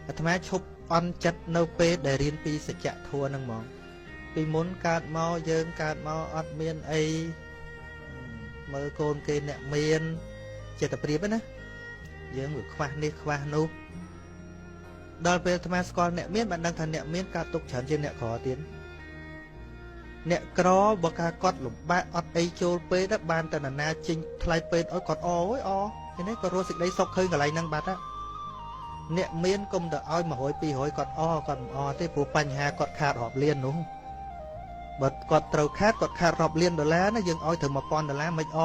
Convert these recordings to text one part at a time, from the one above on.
អាត្មាឈប់អន់ចិត្តនៅពេលដែលរៀនពីសច្ចធម៌ហ្នឹងហ្មងពីមុនកើតមកយើងកើតមកអត់មានអីមើលកូនគេអ្នកមានចិត្តប្រៀបណាយើងវាខ្វះនេះខ្វះនោះដល់ពេលអាត្មាស្គាល់អ្នកមានបានដឹងថាអ្នកមានកើតទុកច្រើនជាងអ្នកក្រទៀតអ្នកក្របើការគាត់លំបាកអត់អីចូលពេទ្យបានតែណាចេញថ្លៃពេទ្យឲ្យគាត់អើយអឃើញទេគាត់រស់សេចក្តីសុខឃើញកន្លែងហ្នឹងបាត់ណាអ្នកមានកុំទៅឲ្យ100 200គាត់អគាត់មិនអទេព្រោះបញ្ហាគាត់ខាតរាប់លាននោះបើគាត់ត្រូវខាតគាត់ខាតរាប់លានដុល្លារណាយើងឲ្យត្រូវ1000ដុល្លារមិនអ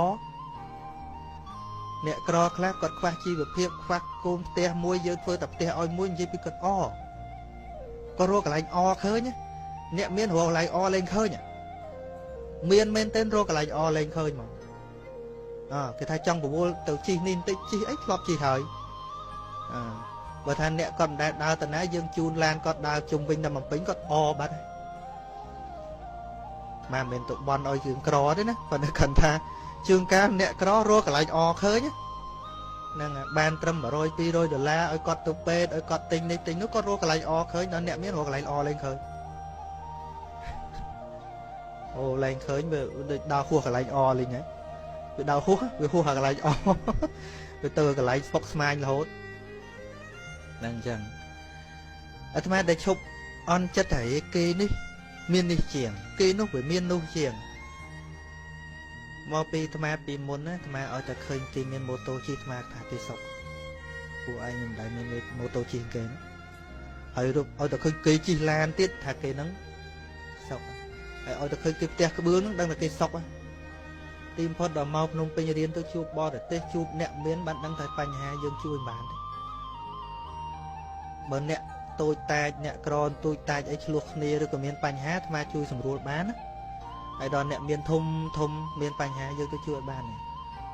អ្នកក្រខ្លះគាត់ខ្វះជីវភាពខ្វះគោមផ្ទះមួយយើងធ្វើតែផ្ទះឲ្យមួយនិយាយពីគាត់អគាត់រកកន្លែងអឃើញអ្នកមានរកកន្លែងអលែងឃើញមានមែនទែនរកកន្លែងអលែងឃើញហ្មងអគេថាចង់បវល់ទៅជីនេះបន្តិចជីអីធ្លាប់ជីហើយអបើថាអ្នកគាត់មិនដែលដើរទៅណាយើងជូនឡានគាត់ដើរជុំវិញដល់បំពេញគាត់អបាត់ហើយមកមិនទៅបន់ឲ្យជើងក្រទេណាប៉ុន្តែគាត់ថាជើងកាលអ្នកក្ររកកន្លែងអឃើញហ្នឹងបានត្រឹម100 200ដុល្លារឲ្យគាត់ទៅពេទ្យឲ្យគាត់ទិញនេះទិញនោះគាត់រកកន្លែងអឃើញដល់អ្នកមានរកកន្លែងអលែងឃើញអូលែងឃើញវាដូចដើរហួសកន្លែងអលេងហើយវាដើរហួសវាហួសកន្លែងអវាទៅកន្លែងស្ពុកស្មាញរហូតហ្នឹងអញ្ចឹងអាត្មាដែលឈប់អន់ចិត្តថាគេនេះមាននេះជាងគេនោះវាមាននោះជាងមកពីអាត្មាពីមុនណាអាត្មាឲ្យតែឃើញគេមានម៉ូតូជិះអាត្មាថាគេសុខពួកឯងមិនដែលមានម៉ូតូជិះគេហើយរូបឲ្យតែឃើញគេជិះឡានទៀតថាគេហ្នឹងសុខហើយឲ្យតែឃើញគេផ្ទះក្បឿងហ្នឹងដឹងថាគេសុខទីបំផុតដល់មកភ្នំពេញរៀនទៅជួបបរទេសជួបអ្នកមានបានដឹងថាបញ្ហាយើងជួយមិនបានទេបើអ្នកតូចតាចអ្នកក្រតូចតាចអីឆ្លោះគ្នាឬក៏មានបញ្ហាអាត្មាជួយសម្រួលបានណាហើយដល់អ្នកមានធំធំមានបញ្ហាយើងទៅជួយអត់បានទេ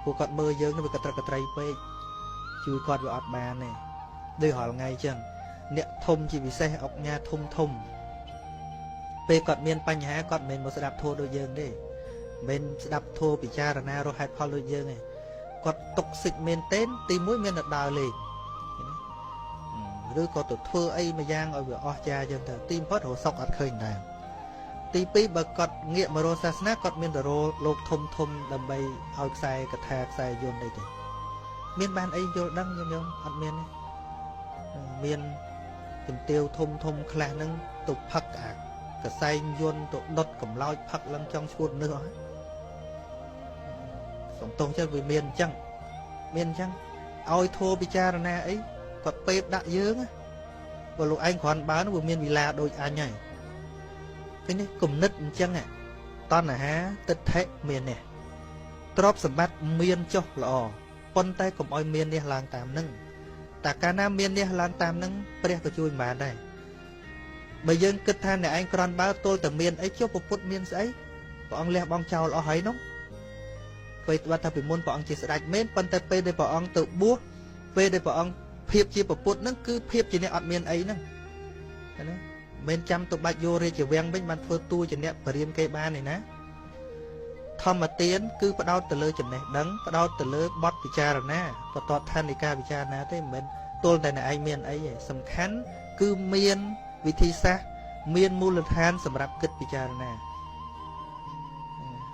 ពួកគាត់មើលយើងវាក៏ត្រឹកកត្រីពេកជួយគាត់វាអត់បានទេដូចរាល់ថ្ងៃអញ្ចឹងអ្នកធំជាពិសេសអុកញ៉ាធំធំពេលគាត់មានបញ្ហាគាត់មិនមែនមកស្ដាប់ធម៌ដូចយើងទេមិនស្ដាប់ធម៌ពិចារណារកហេតុផលដូចយើងទេគាត់ទុកសិចមែនទែនទីមួយមានតែដើរលេងឬក៏ទៅធ្វើអីមួយយ៉ាងឲ្យវាអស់ចាអញ្ចឹងទៅទីបំផុតរកសុខអត់ឃើញដែរទីពីរបើគាត់ងាកមករកសាសនាគាត់មានតែរកលោកធំធំដើម្បីឲ្យខ្សែកថាខ្សែយន្តអីទេមានបានអីយល់ដឹងខ្ញុំអត់មានទេមានជំទាវធំធំខ្លះហ្នឹងទៅផឹកអាកសែងយន្តទៅដុតកំឡោចផឹកឡើងចង់ឈួតមនុស្សអស់សំទោសចិត្តវាមានអញ្ចឹងមានអញ្ចឹងឲ្យធัวពិចារណាអីគាត់ពេបដាក់យើងបើលោកឯងគ្រាន់បើនោះវាមានវិឡាដូចអញហើយឃើញនេះគំនិតអញ្ចឹងតណ្ហាទិដ្ឋិមាននេះទ្រព្យសម្បត្តិមានចុះល្អប៉ុន្តែកុំឲ្យមាននេះឡើងតាមនឹងតែកាលណាមាននេះឡើងតាមនឹងព្រះក៏ជួយមិនបានដែរបើយើងគិតថាអ្នកឯងគ្រាន់បើទល់តែមានអីចុះពុទ្ធមានស្អីព្រះអង្គលះបង់ចោលអស់ហើយនោះពេលបាត់ថាពីមុនព្រះអង្គជាស្ដេចមែនប៉ុន្តែពេលដែលព្រះអង្គទៅបួសពេលដែលព្រះអង្គភាពជាពុទ្ធហ្នឹងគឺភាពជាអ្នកអត់មានអីហ្នឹងណាមិនចាំទៅបាច់យករាជវាំងវិញបានធ្វើតួជាអ្នកបរៀនគេបានទេណាធម្មទានគឺផ្ដោតទៅលើចំណេះដឹងផ្ដោតទៅលើបទពិចារណាបតតឋាននៃការពិចារណាទេមិនមែនទល់តែអ្នកឯងមានអីទេសំខាន់គឺមានវិធីសាស្ត្រមានមូលដ្ឋានសម្រាប់គិតពិចារណា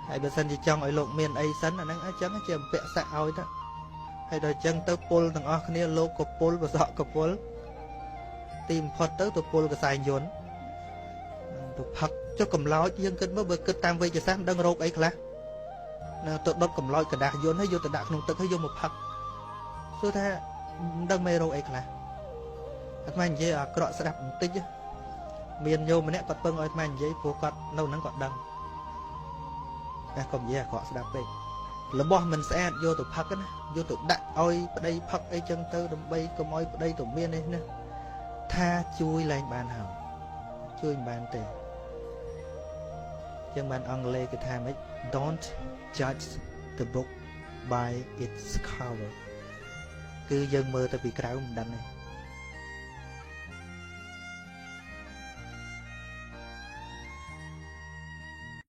ហើយបើសិនជាចង់ឲ្យលោកមានអីសិនអាហ្នឹងអញ្ចឹងជាអំពាក់ស័កឲ្យទៅហើយដល់អញ្ចឹងទៅពុលទាំងអស់គ្នាលោកក៏ពុលប្រសក់ក៏ពុលទីបំផុតទៅទៅពុលកសែងយន្តទៅផឹកចុះកំឡោចយើងគិតមើលបើគិតតាមវិទ្យាសាស្ត្រមិនដឹងរោគអីខ្លះណាទៅដុតកំឡោចក្រដាសយន្តហើយយកទៅដាក់ក្នុងទឹកហើយយកមកផឹកសួរថាមិនដឹងមេរោគអីខ្លះអាត្មានិយាយអាក្រក់ស្ដាប់បន្តិចមានញោមម្នាក់គាត់ពឹងឲ្យអាត្មានិយាយព្រោះគាត់នៅហ្នឹងគាត់ដឹងតែកុំនិយាយអាក្រក់ស្ដាប់ពេករបស់មិនស្អាតយកទៅផឹកណាយកទៅដាក់ឲ្យប្តីផឹកអីចឹងទៅដើម្បីកុំឲ្យប្តីទៅមាននេះណាថាជួយលែងបានហើយជួយមិនបានទេចឹងបានអង់គ្លេសគេថាម៉េច Don't judge the book by its cover គឺយើងមើលទៅពីក្រៅមិនដឹងទេ